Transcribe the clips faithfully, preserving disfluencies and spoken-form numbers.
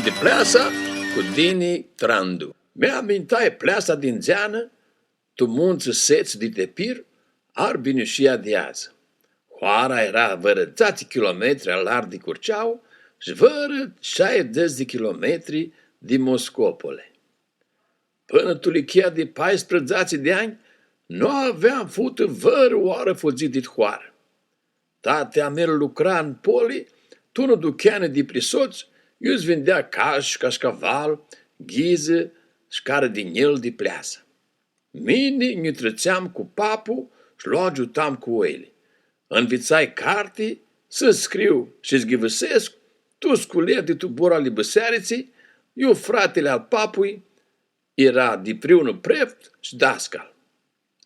Di Pleasa cu Dini Trandu. Mi amintai Pleasa di ndzeanã, tu muntsã sets di Tepir, Arbinushia di adzã. Hoara eara vãrã dzatsi kilometri alargu di Curceau shi vãrã shaidzãts di kilometri di Moscopole. Pãnã tu ilichia di paisprãdzatsi di anj, nu aveam futã vãrãoarã fudzit dit hoarã. Tati a meu lucra tu Poli, tu unã ducheanã di plisots, iu s-vindea cash, cashcaval, ghizã shi carã di njel di Pleasa. Mini nj-trãtseam cu papu shi lu agiutam cu oili. Nvitsai carti, s-scriu shi s-ghivãsescu, tu sculia di tu bura ali bãsearitsã, iu fratili al papui eara dipriunã preftu shi dascal.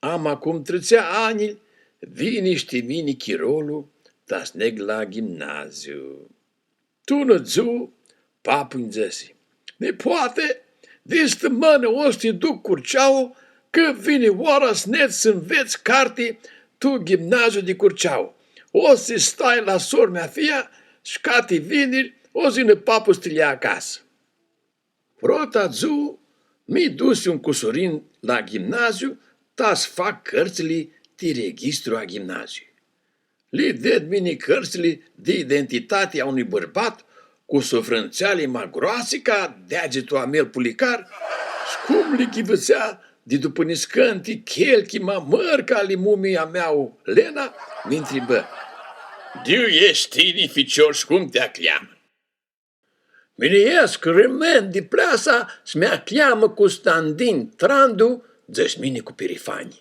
Ama cum tritsea anjlji, vini shi ti mini chirolu ta s-neg la ghimnaziu. Tu unã dzuã, papu nj-dzãsi: „Nipoate, di stãmãnã o s-ti duc Curceau, cã vini oara s-nedz s-nvets carti tu ghimnaziu di Curceau. O s-stai la sor-mea Fia shi cati viniri o s-yinã papu s-ti ljea acasã.” Prota dzuã, mi dusi un cusurin la ghimnaziu ta s-fac cãrtsãli ti registru a ghimnaziului. Li ded mini cãrtsãli di identitati a unui bãrbat cu sufrãntseali ma groasi ca deagitu a meu pulicar, shi cum li ghivãsea di dupã niscãnti chelchi ma mãri ca ali mumii a mea Lena, mi ntribã: „Di iu eshti tini, ficior, shi cum ti acljamã?” „Mini escu rãmãn di Pleasa shi mi acljamã Custandin Trandu”, dzãsh mini cu pirifanii.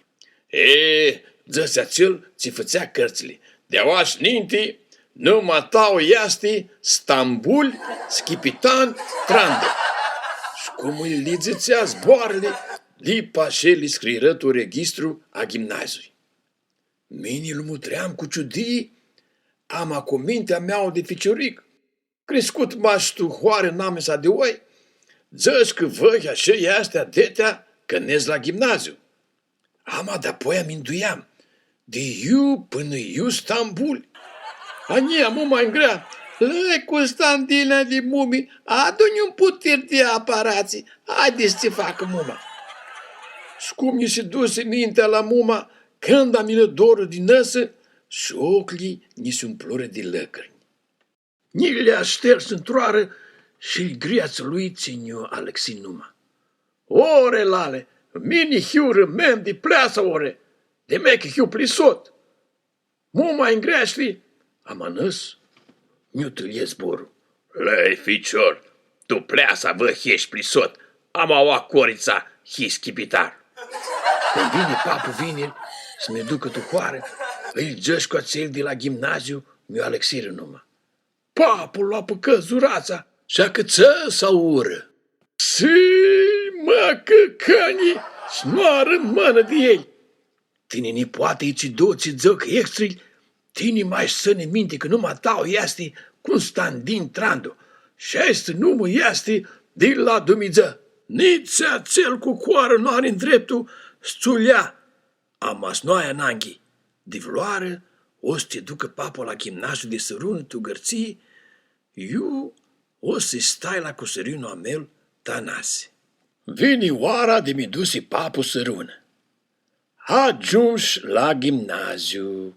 „E”, dzãsi atsel tsi fãtsea cãrtsãli, „di aoa sh-ninti numa a ta easti Stambul Schipitan Trandu.” Shi cum ãlj li dzãtsea zboarãli, dip ashi li scrirã tu registru a ghimnaziului. Mini lu mutream cu ciudii, ama cu mintea mea di ficiuric, criscut mash tu hoarã namisa di oi, dzãsh cã vãhi ashi easti adetea cãndu nedz la ghimnaziu. Ama dapoaia minduiam, di iu pãnã iu Stambul? A njia muma nj-grea: „Lei, Custandina di mumi, adu-nj un putir di aparatsi, haidi s-tsã fac muma.” Shi cum nji si dusi mintea la muma, canda mi lã dorlu di nãsã, shi ocljilj nji s-umplurã di lãcrinj. Nji li ashtersã ntr-oarã shi-lj grii atselui tsi nj-alãxi numa. „Ore, lale, mini hiu rãmãn di Pleasa, ore, di mea cã hiu plisot. Muma nj-greashti, ama nãs nj-u tãlje zborlu.” „Lei, ficior, tu Pleasa vãhi eshti plisot, ama aoa Coritsa hii schipitar.” Cãndu vini papu viniri s-mi ducã tu hoarã, ãlj dzãsh cu atselj di la ghimnaziu nj-alãxirã numa. Papu lu apãcã zuratsa shi acãtsã s-aurã. „Si, mã, cãcãnji, s-nu arãmãnã di elj. Tini, nipoate, itsi dotsi dzãc extrilj, tini mash tsãni minti cã numa a ta easti Custandin Trandu, shi aestã numã easti di la Dumidzã. Nitsi atsel cu hoarã nu ari ndreptu s-tsã u ljea, ama s-nu ai ananghi di vãrãoarã, o s-ti ducã papu la ghimnaziu di Sãrunã tu Gãrtsii, iu o s-stai la cusurinlu a meu Tanasi.” Vini oara di mi dusi papu Sãrunã. Agiumsh la ghimnaziu.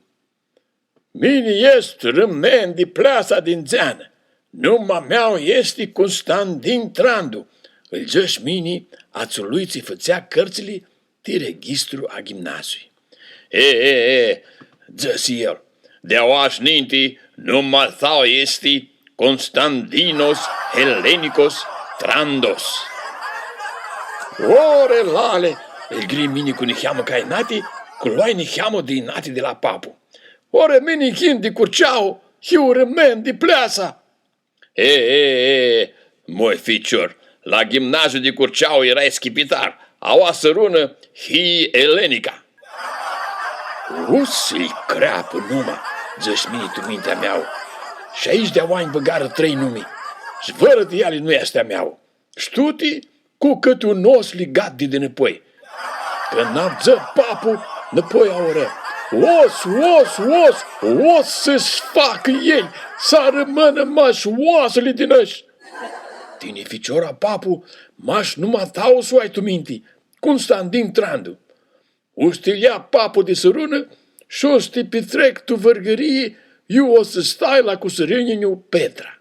„Mini escu rãmãn di Pleasa di ndzeanã. Numa a mea easti Custandin Trandu”, ãlj dzãsh mini atselui tsi fãtsea cãrtsãli ti registru a ghimnaziului. „E, e, e”, dzãsi el, „di aoa sh-ninti numa a ta easti Constandinos Helenicos Trandos.” „Ore, lale”, ãlj grii mini cu niheamã ca inati, cã loai niheamã di inati di la papu. „Ore, mini yin di Curceau, hiu rãmãn di Pleasa.” „E, e, e, moj ficior, la ghimnaziu di Curceau erai schipitar, aoa Sãrunã hii Elenica.” „U s-lji creapã numa”, dzãsh mini tu mintea mea, „shi aoa di aoa nj-bãgarã trei numi, shi vãrã di eali nu easti a mea. Shi tuti cu cãti un os ligat di dinãpoi. Cãndu avdzã papu, nãpoi aurã: Os, os, os, os s-facã elj, s-arãmãnã mash oasãli di nãsh.” „Tini, ficior a papu, mash numa ta u s-u ai tu minti, Cunstandin Trandu. U s-ti lja papu di sãrunã shi u s-ti pitrec tu Vãrgãrii, iu u s-stai la cusãrinjinju Petra.”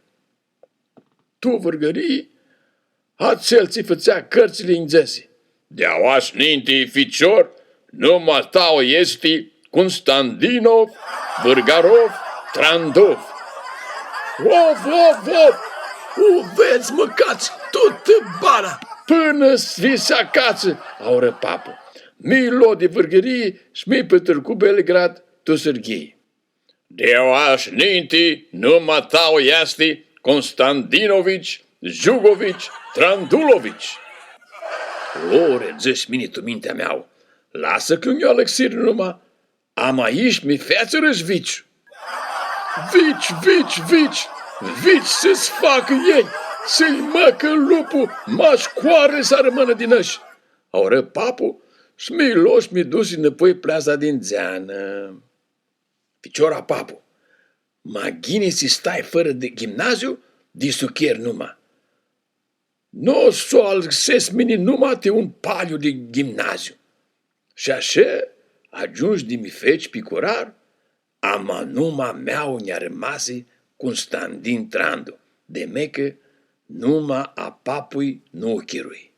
Tu Vãrgãrii, atsel tsi fãtsea cãrtsãli nj-dzãsi: „Di aoa sh-, ninti, ficior, numa ta easti Cunstandinov, Vãrgarov, Trandov.” Of, of, of! U vedz, mãcats, tutã bana, pãnã s-vi s-acatsã, aurã papu. Mi lo di Vãrgãrii shi mi pitrãcu Belgrad tu Sãrghii. „Di aoa sh-, ninti, numa ta easti Constantinovici, Jugovici, Trandulovici.” „Lore, dzãsh mini tu mintea mea, lasã cã nj-u alãxirã numa, ama ishi mi featsirã sh-viciu.” Vici, vici, vici, vici s-facã elj, s-lji mãcã luplu, mash coarli s-armãnã di nãsh. Aurã papu, shi mi lo shi mi dusi nãpoi Pleaza di Ndzeanã. „Ficior a papu, ma ghini s-stai fãrã di ghimnaziu, di s-u cher numa. Nu s-u alãxescu mini numa ti un paliu di ghimnaziu.” Shi ashã agiumshu di mi feci picurar, ama numa mea nj-armasi Cunstandin Trandu, di mecã numa a papui nu u chirui.